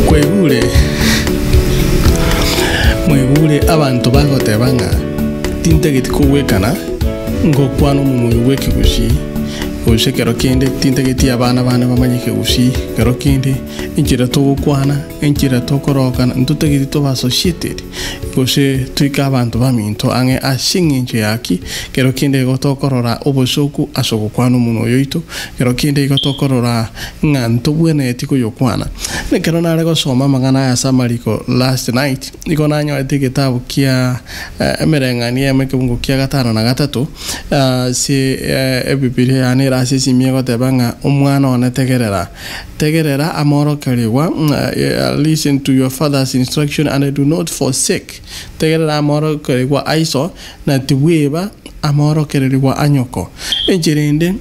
Kwaigure, mwaigure abanto bagoteba ng'a tintageti kogwekana ngokwana omonwa oyo bw'ekegusii, gose ekero kende tintageti abana bane bamanye ekegusii, ekero kende enchera togokwana, enchera tokorokana, ntotageti tobe associated gose toike abanto baminto ang'e ase eng'encho ya ki? Ekero kende igo tokorora obosoku ase ogokwana omonwa oyo oito, ekero kende igo tokorora ng'a ntobwenereti koyokwana. Ekero nare gosoma amang'ana aya ase amariko last night, igo nanyorete egetabu kia Emereng'anio eyemo ekebungo kia gatano na gatato, ase Ebibilia yane ere ase esimi egoteba ng'a omwana one tegerera, tegerera amorokerigwa, listen to your father's instruction and do not forsake, tegerera amorokerigwa a iso na tibweba amorokererigwa a nyoko. Enchera ende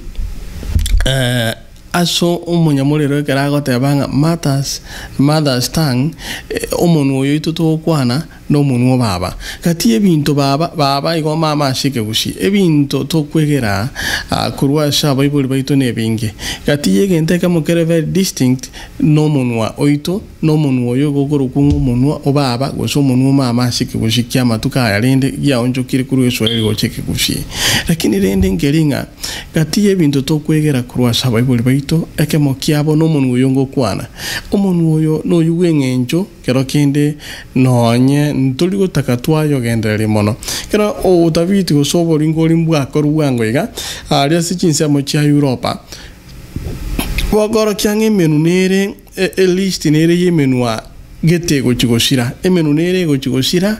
Ase omonyamorero ekero agoteba ng'a mother's, mother's tongue, omonwa oyo oito togokwana nomonwa o baba. Gati y'ebinto baba, baba igo mama ase ekegusii. Ebinto tokwegera korwa ase abaibori baito nebinge. Gati y'egento ekemo kere very distinct nomonwa oito, nomonwa oyo igo okorokwa ng'a omonwa o baba gose omonwa o mama ase ekegusii ki'amatuko aya rende giaonchokire korwa Egeswahili gocha ekegusii. Lakini rende nkeri ng'a Gati y'ebinto tokwegera korwa ase abaibori baito, ekemo kiabo nomonwa oyo ngokwana. Omonwa oyo noyio bw'eng'encho, kero kende nonye ntori gotaka twayogendereria mono. Kero obotabiti gose oboringori mbwakorwa bwango iga, aaria ase chinsemo chia Yuropa, bokorokia ng'a emenwa nere Elist nere y'emenwa gete egochia gosira, emenwa nere egochia gosira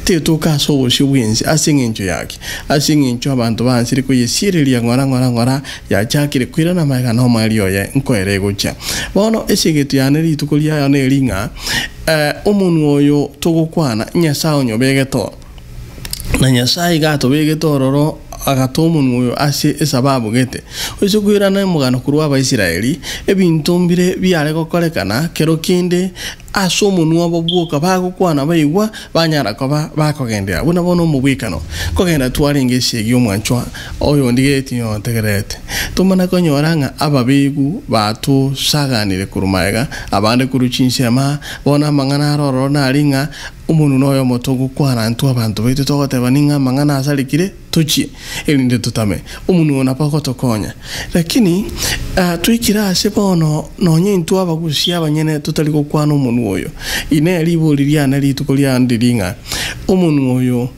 tetoka ase obosio bw'ense. Ase engencho ya ki? Ase engencho abanto baansire koyesiereria ng'ora ng'ora ng'ora, yachakire koirana magega na omoerio oye nkoera egochia. Bono esegeto yane rituko riayo neri ng'a omonwa oyo togokwana, Nyasae onyobegete oo. Na Nyasae iga atobegete ororo agatoa omonwa oyo ase esababu gete. Oise koirana omogano korwa Abaisraeli, ebinto mbire biare gokorekana kero kende ase omonwa obo bwoka bagokwana baigwa banyara koba bakogenderera buna bono omobwekano. Kogenda twarenge esegi omwanchwa oyondigeretie oyontegererete. Tomana konyora ng'a ababegu batosaganire korwa magega, abande korwa chinsemo, bono amang'ana are ororo nari ng'a Omonwa noyomo togokwana intwe abanto baito togoteba ning'a amang'ana asarekire tochie, erinde totame. Omonwa oyo nabo agotokonya. Lakini twaikire ase bono nonya intwe abagusia abanyene totari gokwana omonwa oyo. Inee ribori riane rituko riane ndiri ng'a omonwa oyo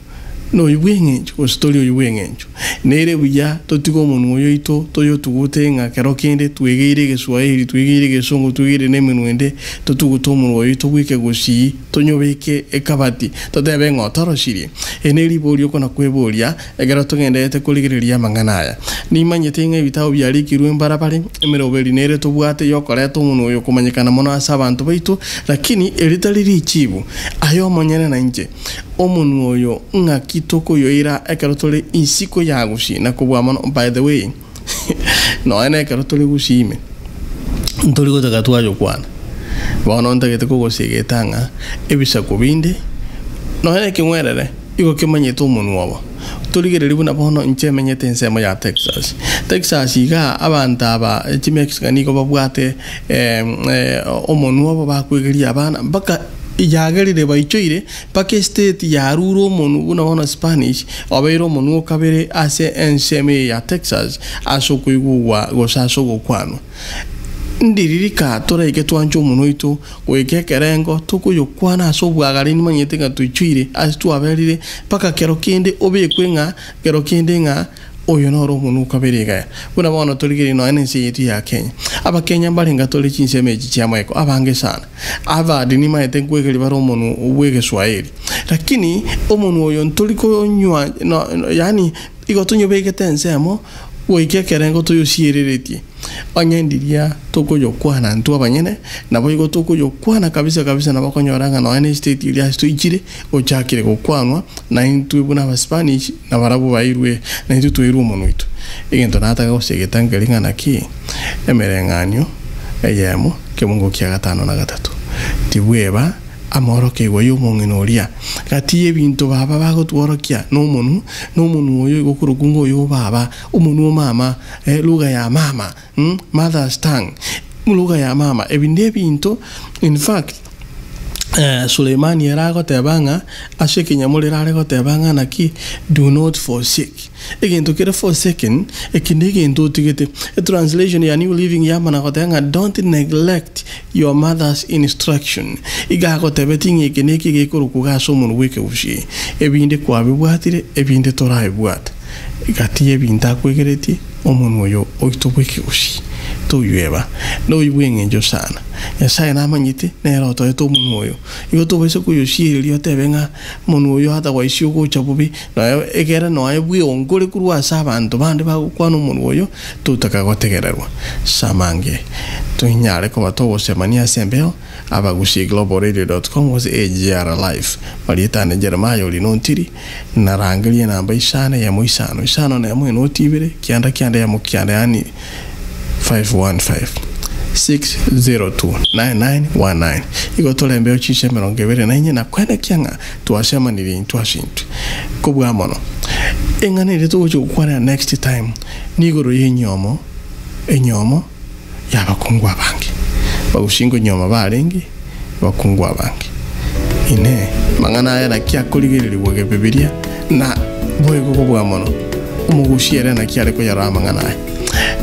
noyio bw'eng'encho gose tori oyio bw'eng'encho? Nere buya totige omonwa oyo oito toyotugute ng'a kero kende twegeire egeswahili, twegeire egesongo, twegeire nemenwa ende, totugute omonwa oyo oito bw'ekegusii, tonyobeke ekabati, totebe ng'a otorosirie. Eri neriborio okona kweboria ekero togendererete korigereria amang'ana aya. Nimanyete ng'a ebitabu biarikirwe mbarabare, emeroberi nere tobwate y'okoreta omonwa oyo komanyekana mono ase abanto baito, lakini eri tari richibu. Aye omonyene na inche, omonwa oyo ng'aki tokoyoira ekero tore isiko ya gusii na kobua mono, by the way, nonya nekero tore gusii ime, ntori gotaka twayokwana. Bono ntagete kogosiegeta ng'a ebisaku binde, nonya na ekeng'werere, igo kemanyete omonwa obo. Torigereria buna bono inche menyete ensemo ya Texas. Texas igaa abanto aba chimexican nigo babwate omonwa obo bakwegeria abana mpaka yagerire baichoire mpaka estate yarure omonwa buna bono Spanish obeire omonwa okabere ase ensemo eye ya Texas ase okoigugwa gose ase ogokwanwa. Ndiririka toraike twanche omonwa oito goika ekerengo tokoyokwana ase obwagare nimanyete ng'a toichoire ase twaberire mpaka kero kende obekwe ng'a kero kende ng'a oyo noro omonwa okabere igaya. Buna bono torigererie nonya nense yaito ya Kenya. Abakenya mbarenga tore chinsemo echi chiamaiko abange sana. Harvard nimaete nkwegeria bare omonwa bw'egeswahili. Lakini omonwa oyo ntori konywa no yaani igo tonyobegete ensemo goika ekerengo toyosiereretie. Onye ndiria tokoyokwana intwe abanyene, naboigo tokoyokwana kabisa kabisa nabo okonyora ng'a nonya ne estate eria ase toichire, ochakire gokwanwa naintwe buna Abaspanish, nabarabwo bairwe naintwe twairwe omonwa oito. Egento nataka gosegeta nkeri ng'a naki emereng'anio eyemo kebungo kia gatano na gatato tibweba amorokigwa y'omong'ina oria gati y'ebinto baba bagotworokia nomonwa, nomonwa oyo igo okorokwa ng'a oyo o baba, omonwa o mama, lugha ya mama, mother's tongue. Lugha ya mama, ebi nebinto in fact Suleimani ere agoteba ng'a ase ekenyamorero are goteba ng'a naki do not forsake. Egento kere forsaken, eki negento otigete. Etranslation ya New Living yamana goteba ng'a don't neglect your mother's instruction. Iga agotebetie ng'a eke neke gekorokwa iga ase omonwa bw'ekegusii. Ebinde kwabibwatire, ebinde torabibwate. Gati y'ebinto akwegeretie, omonwa oyo oito bw'ekegusii toyweba, noyio bw'eng'encho sana. Nyasae namanyete, nere otoete omonwa oyo. Igo tobaisa koyosiereria otebe ng'a omonwa oyo otherwise ogocha bobe, nonya ekere nonya bweongore korwa ase abanto bande bagokwana omonwa oyo, totaka gotegererwa. Samange tonyare koba togosemania ase embeo. Abagusii-globalradio.com gose AGR Live. Marieta ane Jeremiah Orino Ontiri, narangerie enamba isano eyemo isano isano na emo enoti ibere kianda kianda eyemo kianda yaani 515 602 9919. Igo torembeo chinsa emerongo ebere na inye na kwenekia ng'a twasemanirie intwe ase intwe. Kobua mono, eng'ana eria togochia gokwanera next time nigoro y'enyomo enyomo y'abakungu abange. Bagusie nkonyuoma barenge abakungu abange. Inee! Amang'ana aya naki akorigererigwa gebibilia na boigo kobua mono? Omogusi ere naki are koyarora amang'ana aya?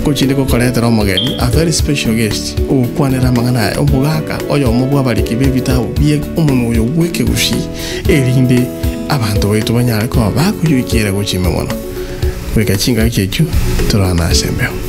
Ngochinde gokoretera omogeni, a very special guest, ogokwanera amang'ana aya, omogaka oyomo bw'abariki b'ebitabu bie omonwa oyo bw'ekegusii, erinde abanto baito banyare koba bakoyoikera gochia ime mono. Goika chingaki echio, tororane ase embeo.